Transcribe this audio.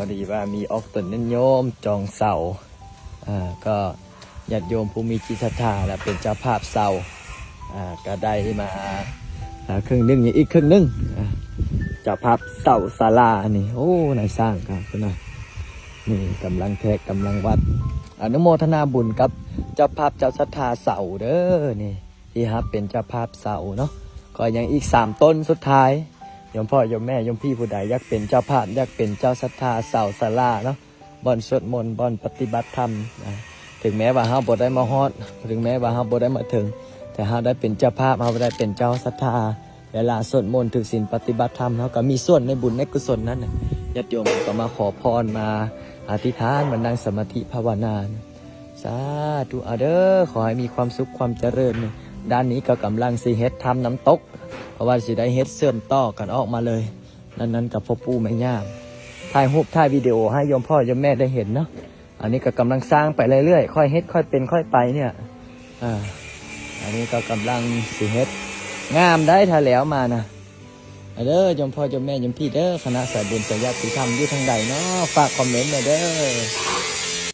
ພໍດີວ່າມີອອກຕົນຍາດໂຍມຈອງເສົາ ອ່າ ກໍຍາດໂຍມຜູ້ມີຈິດສັດທາ ແລະ ເປັນເຈົ້າພາບເສົາ ອ່າ ກໍໄດ້ມາ ອ່າ ເຄິ່ງໜຶ່ງ ຍັງອີກເຄິ່ງໜຶ່ງ ອ່າ ເຈົ້າພາບເສົາສາລານີ້ ໂອ້ ນາຍຊ່າງກໍພຸ້ນນະ ນີ້ກຳລັງແທກກຳລັງວັດ ອະນຸໂມທະນາບຸນກັບເຈົ້າພາບເຈົ້າສັດທາເສົາເດີ ນີ້ ທີ່ຮັບເປັນເຈົ້າພາບເສົາເນາະ ກໍຍັງອີກສາມຕົ້ນສຸດທ້າຍ ໂຍມພໍ່ໂຍມແມ່ໂຍມພີ່ຜູ້ໃດຢາກເປັນເຈົ້າພາບ ຢາກເປັນເຈົ້າສັດທາເສົາສາລາເນາະ ບ່ອນສວດມົນ ບ່ອນປະຕິບັດທຳ ນະ ເຖິງແມ້ວ່າເຮົາບໍ່ໄດ້ມາຮອດ ເຖິງແມ້ວ່າເຮົາບໍ່ໄດ້ມາເຖິງ ແຕ່ເຮົາໄດ້ເປັນເຈົ້າພາບ ເຮົາໄດ້ເປັນເຈົ້າສັດທາ ເວລາສວດມົນຖືສິນປະຕິບັດທຳ ເຮົາກໍມີສ່ວນໃນບຸນໃນກຸສົນນັ້ນນະ ຍາດໂຍມກໍມາຂໍພອນ ມາອະທິຖານ ມານັ່ງສະມາທິພາວະນາ ສາທຸ ເອົາເດີ ຂໍໃຫ້ມີຄວາມສຸກຄວາມຈະເລີນ ດ້ານນີ້ກໍກຳລັງຊິເຮັດທຳນ້ຳຕົກ ເພາະວ່າຊິໄດ້ເຮັດເຊື່ອມຕໍ່ກັນອອກມາເລີຍ ນັ້ນໆ ກັບພໍ່ປູ່ແມ່ຍ່າ ຖ່າຍຮູບຖ່າຍວິດີໂອໃຫ້ໂຍມພໍ່ໂຍມແມ່ໄດ້ເຫັນເນາະ ອັນນີ້ກໍກຳລັງສ້າງໄປເລື້ອຍໆ ຄ່ອຍເຮັດຄ່ອຍເປັນຄ່ອຍໄປນີ້ ອ່າ ອັນນີ້ກໍກຳລັງຊິເຮັດ ງາມໄດ໋ ຖ້າແລ້ວມານະ ເດີ ໂຍມພໍ່ໂຍມແມ່ໂຍມພີ່ເດີ ຄະນະສາຍບຸນສາຍຍາດຕິທຳຢູ່ທາງໃດເນາະ ຝາກຄອມເມັນແດ່ເດີ.